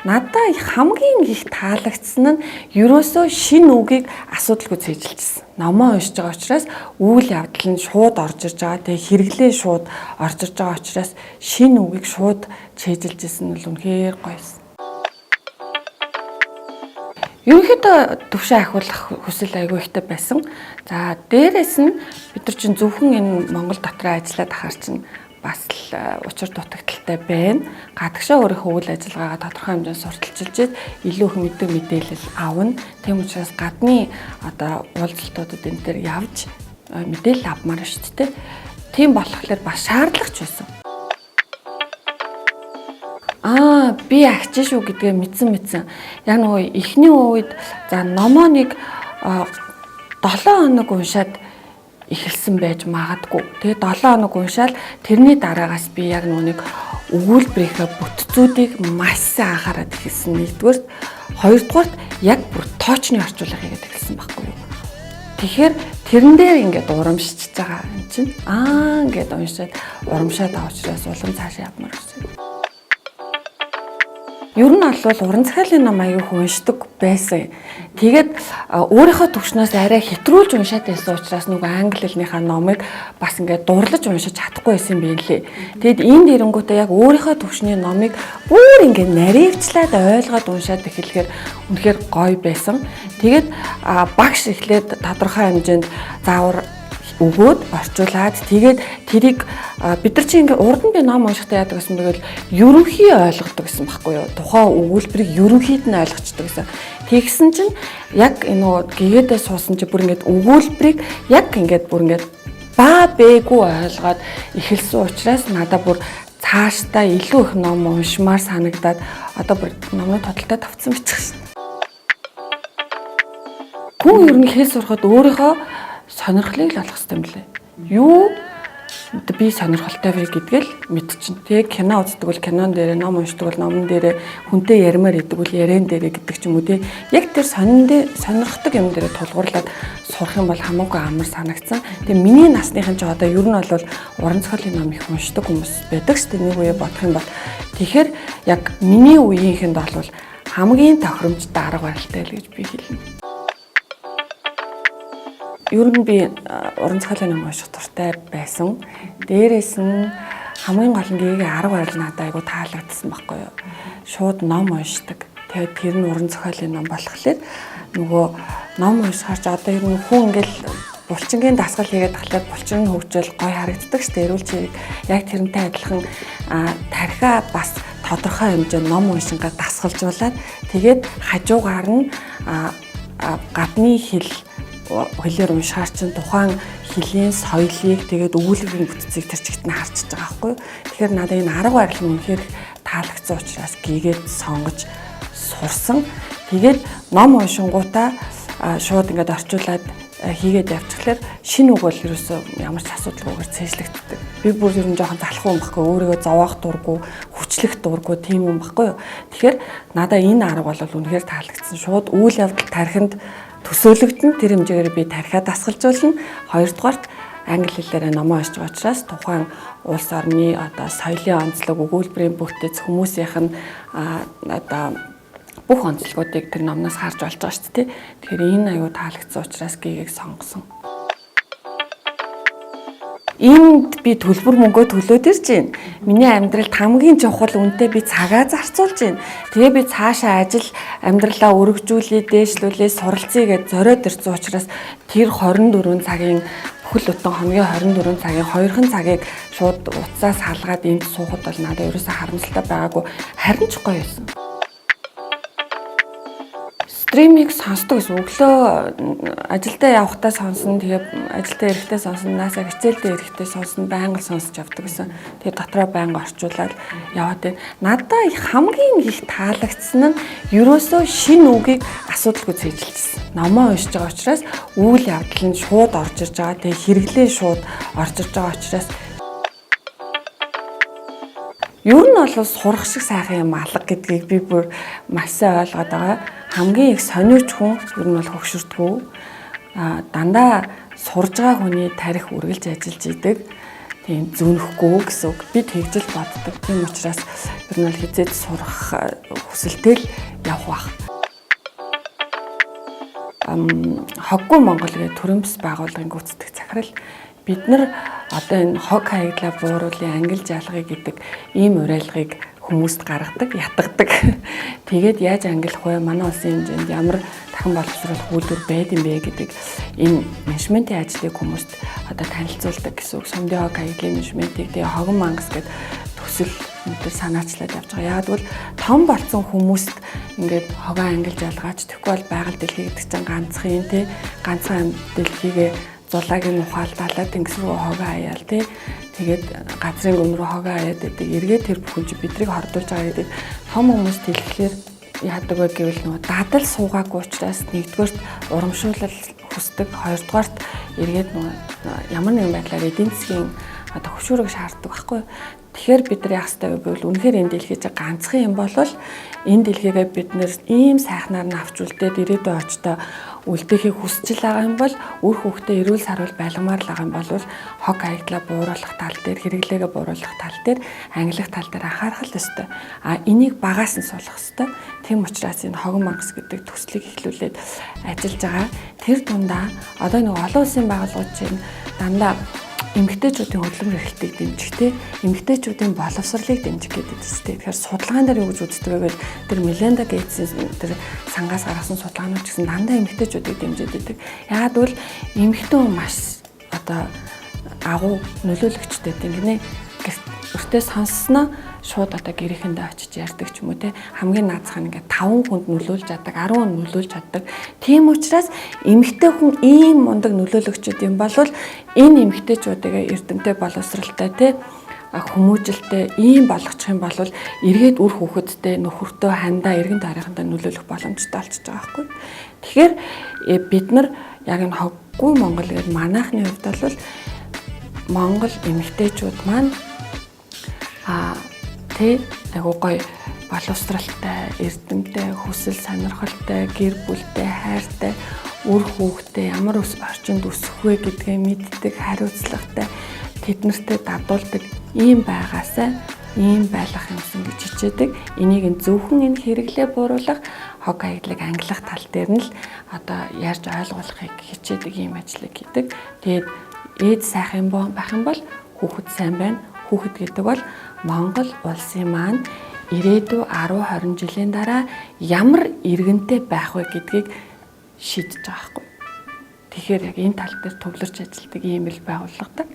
Надаа хамгийн их таалагдсан нь ерөөсөө шинэ үгийг асуудалгүй цээжилжсэн. Номоо уншиж байгаа учраас үйл явдал нь шууд орж ирж байгаа. Тэгээ хэрэглээ шууд орж ирж байгаа учраас шинэ үгийг шууд цээжилжсэн нь бол үнэхээр гоёсэн. Ерөнхийдөө төвшин ахиулах хүсэл айгүй ихтэй байсан. За, дээрэс нь бид нар чинь зөвхөн энэ Монгол дотор ажиллаад ахаар чинь бас л учир дутагдалтай байна. Гадагшаа өөрийнхөө үйл ажиллагаагаа тодорхой хэмжээнд сурталчилж илүү их мэддэг мэдээлэл авна. Тийм учраас гадны одоо уулзалтуудад энэ төр явж мэдээлэл авмаар шүү дээ. Тийм болохоор бас шаардлагач байсан. Аа, би агч шүү гэдгээ мэдсэн. Яг нөгөө эхний үед за номоо нэг 7 хоног уншаад эхэлсэн байж магадгүй. Тэгээ 7 хоног уншаал тэрний дараагаас би яг нөгөө нэг өгүүлбэрийнхээ бүтцүүдийг маш сайн анхаарад эхэлсэн нэгдүгээрт, хоёрдугаарт яг бүр тоочны орчуулга хийгээд эхэлсэн байхгүй юу. Тэгэхээр тэрэн дээр ингээд урамшиж байгаа юм чинь аа ингээд уншаад урамшаад байгаа учраас улам цаашаа явмаар байсан. Ер нь бол уран зохиолын ном аягүй их уншдаг байсан. Тэгээд өөрийнхөө төвшнөөс арай хэтрүүлж уншаад байсан учраас нөгөө англи хэлнийхаа номыг бас ингээд дурлаж уншиж чадахгүй байсан юм байна лээ. Тэгээд энд ирэнгүүтээ яг өөрийнхөө төвшний номыг бүр ингээд наривчлаад ойлгоод уншаад эхлэхээр үнэхээр гоё байсан. Тэгээд багш эхлээд тодорхой хэмжээнд заавар өгөөд орчуулад тэгээд тэрийг бид нар чи ингээ урд нь би ном уншихдаа яадаг гэсэн бэ гэвэл ерөнхий ойлгодог гэсэн байхгүй юу. Тухайн өгүүлбэрийг ерөнхийд нь ойлгочдөг гэсэн. Тэгсэн чинь яг энэ нөгөө гэгээдээ суусан чи бүр ингээд өгүүлбэрийг яг ингээд бүр ингээд ба бэгүй ойлгоод эхэлсэн учраас надад бүр цаашдаа илүү их ном уншмаар санагдаад одоо бүр номны тодалтай тавцсан бичих шин. Хүн ер нь хэл сурахад өөрийнхөө сонирхлыг л олох хэрэгтэй юм лээ. Юу би сонирхолтой вэ гэдгээл мэдчихэв. Тэгээ кино үздэг бол кинон дээрээ, ном уншдаг бол номон дээрээ, хүнтэй ярмаар идэг бол яриан дээрээ гэдэг ч юм уу, тий. Яг тэр сонин дээр сонирхдаг юм дээрээ тулгуурлаад сурах юм бол хамаагүй амар санагдсан. Тэгээ миний насныхан ч одоо ер нь бол уран зохиолын ном их уншдаг хүмүүс байдаг шүү дээ. Нэг үе бодох юм бол тэгэхээр яг миний үеийнхэнд бол хамгийн тохиромжтой арга барилтай л гэж би хэлнэ. Ер нь би уран зохиолын ном унших дуртай байсан. Дээрээс нь хамгийн гол нь гэгээ арга барил надад айгу таалагдсан байхгүй юу. Шууд ном уншдаг. Тэгээд тэр нь уран зохиолын ном болохоор нөгөө ном уншихаар ч одоо ер нь хүн ингээл булчингийн дасгал хийгээд тахлаар булчин нь хөгжөөл гой харагддаг шүү дээ. Эрүүл чирэг яг тэрнтэй адилхан тархиа бас тодорхой хэмжээнд ном уншингаа дасгалжуулаад тэгээд хажуугаар нь гадны хэлээр уншихаар чинь тухайн хэлийн соёлыг тэгээд өгүүлбэрийн бүтцийг тэр чигт нь харчиж байгаа байхгүй юу. Тэгэхээр надад энэ арга барил нь үнэхээр таалагдсан учраас гигээд сонгож сурсан. Тэгээд ном уншингуудаа шууд ингээд орчуулад хийгээд явчихлаар шинэ үг бол ерөөсөө ямар ч асуудалгүйгээр цээжлэгддэг. Би бүр ер нь жоохон залхуу юм байхгүй, өөрийгөө зовоох дурггүй, хүчлэх дурггүй тийм юм байхгүй юу. Тэгэхээр надаа энэ арга бол үнэхээр таалагдсан. Шууд үйл явдал тархинд төсөөлөгдөн, тэр хэмжээгээр би тархиа дасгалжуулна. Хоёрдугаарт англи хэлээрээ номоо уншиж байгаа учраас тухайн улс орны одоо соёлын онцлог, өгүүлбэрийн бүтэц, хүмүүсийнх нь одоо бүх онцлогуудыг тэр номноос харж болж байгаа шүү дээ. Тэгэхээр энэ аюу таалагдсан учраас гэгийг сонгосон. Энд би төлбөр мөнгөө төлөөд ирж байна. Миний амьдралд хамгийн чухал үнэтэй би цагаа зарцуулж байна. Тэгээ би цаашаа ажил амьдралаа өргөжүүлээ, дээшлүүлээ, суралцъя гэж зориод ирсэн учраас тэр 24 цагийн бүхэл бүтэн хоногийн 24 цагийн 2хан цагийг шууд утсаас салгаад энд суухад бол надад ерөөсөө харамсалтай байгаагүй, харин ч гоё байсан. Стримийг сонсдог гэсэн. Өглөө ажилдаа явахдаа сонсно. Тэгээ ажилдаа ирэхдээ сонсно. Наасаа хичээлдээ ирэхдээ сонсно. Байнга сонсож явдаг гэсэн. Тэгээ дотроо байнга орчуулад яваад байна. Надад хамгийн их таалагдсан нь ерөөсөө шинэ үгийг асуудалгүй цээжилжсэн. Номоо уншиж байгаа учраас үйл явдал нь шууд орж ирж байгаа. Тэгээ хэрэглээ шууд орж ирж байгаа учраас ер нь бол сурах шиг сайхан юм алга гэдгийг би бүр маш сайн ойлгоод байгаа. Хамгийн их сониуч хүн ер нь бол хөгшөрдгүү. Дандаа сурж байгаа хүний тарих үргэлж ажиллаж идэг. тийм зүүнэхгүй гэсэн үг. Би тэгж л боддог. Тийм учраас ер нь бол хэзээд сурах хүсэлтэй л явах байх. Хоггүй Монгол гэдэг төрийн бус байгууллагын гүйцэтгэх захирал. Бид нар одоо энэ хог хаягдлаа бууруулъя, ангилж ялгая гэдэг ийм уриалгыг хүмүүст гаргадаг, ятгадаг. Тэгээд яаж ангилах вэ? Манай улсын хэмжээнд ямар дахин боловсруулах үйлдвэр байд юм бэ гэдэг энэ менежментийн ажлыг хүмүүст одоо танилцуулдаг гэсэн үг. Сумдын хог хаягдлын менежментийг, тэгээ хогон мангас гэдэг төсөл энэ төр санаачлаад явж байгаа. Яг бол том болсон хүмүүст ингээд хогоо ангилж ялгаач, тэгэхгүй бол байгаль дэлхий гэдэг чинь ганцхан юм те, ганцхан дэлхийгээ зулааг нь ухаалдаалаа, тэнгис рүү хогоо хаяал те, тэгээд газрын гүн рүү хогоо хаяад байдаг. Эргээд тэр бүхэн чи бидрийг хордуулж байгаа гэдэг том хүмүүст хэлэхлээр яадаг вэ гэвэл нөгөө дадал суугаагүй учраас нэгдүгээрт урамшуулал хүсдэг, хоёрдугаарт эргээд нөгөө ямар нэгэн байдлаар эдийн засгийн одоо хөшүүрэг шаарддаг байхгүй юу. Тэгэхээр бид нар яах ёстой вэ гэвэл үнэхээр энэ дэлхий чинь ганцхан юм бол энэ дэлхийгээ бид нэр ийм сайхнаар нь авч үлдээд ирээдүйн очтой үлдээхийг хүсэж л байгаа юм бол, үр хүүхдээ эрүүл саруул байлгамаар л байгаа юм бол хог хаягдлаа бууруулах тал дээр, хэрэглээгээ бууруулах тал дээр, ангилах тал дээр анхаарах л ёстой. А энийг багаас нь суулгах ёстой. Тийм учраас энэ хогон мангас гэдэг төслийг эхлүүлээд ажиллаж байгаа. Тэр дундаа одоо нэг олон улсын байгууллагууд чинь дандаа эмэгтэйчүүдийн хөдөлмөр эрхлэлтийг дэмжих те, эмэгтэйчүүдийн боловсролыг дэмжих гэдэг зүстэй. Тэгэхээр судалгаан дээр юу гэж үздэг вэ гэвэл тэр Мелинда Гейтсийн тэр сангаас гаргасан судалгаанууд ч гэсэн дандаа эмэгтэйчүүдийг дэмжиж идэг. Яагаад гэвэл эмэгтэй хүн маш одоо агуу нөлөөлөгчтэй гэдэг гинэ. Өртөө сонссноо шууд одоо гэрээхэндээ очиж ярьдаг ч юм уу те, хамгийн наазах нь ингээд 5 хүнд нөлөөлж чаддаг, 10 хүнд нөлөөлж чаддаг. Тийм учраас эмэгтэй хүн ийм мундаг нөлөөлөгчд юм бол энэ эмэгтэйчүүдийг эрдэмтэй, боловсралтай те, хүмүүжилтэй ийм болгочих юм бол эргээд үр хүүхэдтэй, нөхөртөө, хандаа, эргэн тойрныхондоо нөлөөлөх боломжтой болчихж байгаа байхгүй. Тэгэхээр бид нар яг энэ хоггүй Монгол гэдэг манайхны хувьд бол Монгол эмэгтэйчүүд маань тэ айгуу гоё боловсралтай, эрдэмтэй, хүсэл сонирхолтой, гэр бүлтэй, хайртай, үр хүүхдээ ямар орчинд өсөх вэ гэдгээ мэддэг, хариуцлагатай, тэднэртэй дадуулдаг ийм байгаасай, ийм байлгах юмсан гэж хичээдэг. Энийг нь зөвхөн энэ хэрэглээ бууруулах, хог хаягдлыг ангилах тал дээр нь л одоо ярьж ойлгуулахыг хичээдэг ийм ажлыг хийдэг. Тэгээд ээж сайхан байх юм бол хүүхэд сайн байна. Хүүхэд гэдэг бол Монгол улсын маань ирээдүй 10 20 жилийн дараа ямар иргэнтэй байх вэ гэдгийг шийдэж байгаа байхгүй. Тэгэхээр яг энэ тал дээр төвлөрч ажилладаг ийм л байгууллагатай.